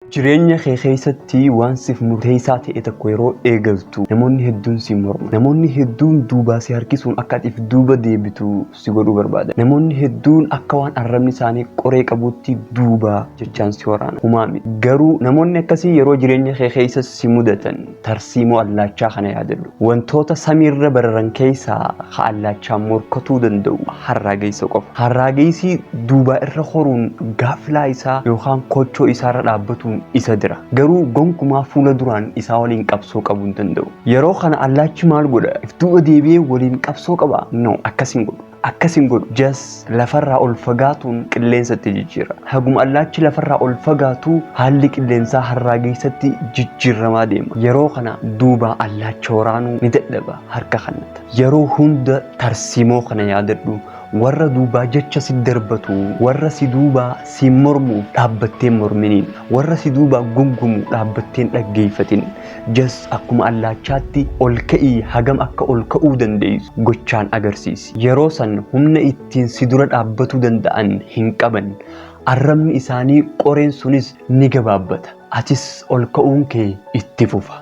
Jireenya kee keessatti waan siif murteessaa ta'e tokko yeroo eegaltu namoonni hedduun si mormu. Namoonni hedduun duubaa si harkisuun akka ati if duuba deebitu si godhuu barbaada. Namoonni hedduun akka waan arrabni isaanii qoree qabutti duubaa jechaan si waraana. Humaa miti. Garuu namoonni akkasii yeroo jireenya kee keessa si mudatan tarsiimoo allaachaa kana yaadadhu. Wantoota samiirra bararan keessaa ka allaachaan morkatuu danda'u harraageessa qofa. Harraageessi duubaa irra koruun gaafilaa isaa yookaan kochoo isaarra dhaabbatuun isa dira. Garuu gonkumaa fuula duraan isaa waliin qabsoo qabuu hin danda'u. Yeroo kana allaachi maal godha? If duuba deebi'ee waliin qabsoo qaba? No, akkas hin godhu. Akkas hin godhu. Just lafarraa ol fagaatuun qilleensatti jijjiira. Haguma allaachi lafarraa ol fagaatu haalli qilleensaa harraageessatti jijjiiramaa deema. Yeroo kana duubaa allaacha waraanuu ni dadhaba, harka kannata. Yeroo hunda tarsiimoo kana yaadadhu. Warra duubaa jecha si darbatu, warra si duubaa si mormu dhaabbattee morminiin, warra si duubaa gungumu dhaabbatteen dhaggeeffatin. Just akkuma allaachaatti ol ka'ii, hagam akka ol ka'uu dandeessu gochaan agarsiisi. Yeroo san humna ittiin si dura dhaabbatuu danda'an hin qaban. Arrabni isaanii qoreen sunis ni gabaabbata. Atis ol ka'uun kee itti fufa.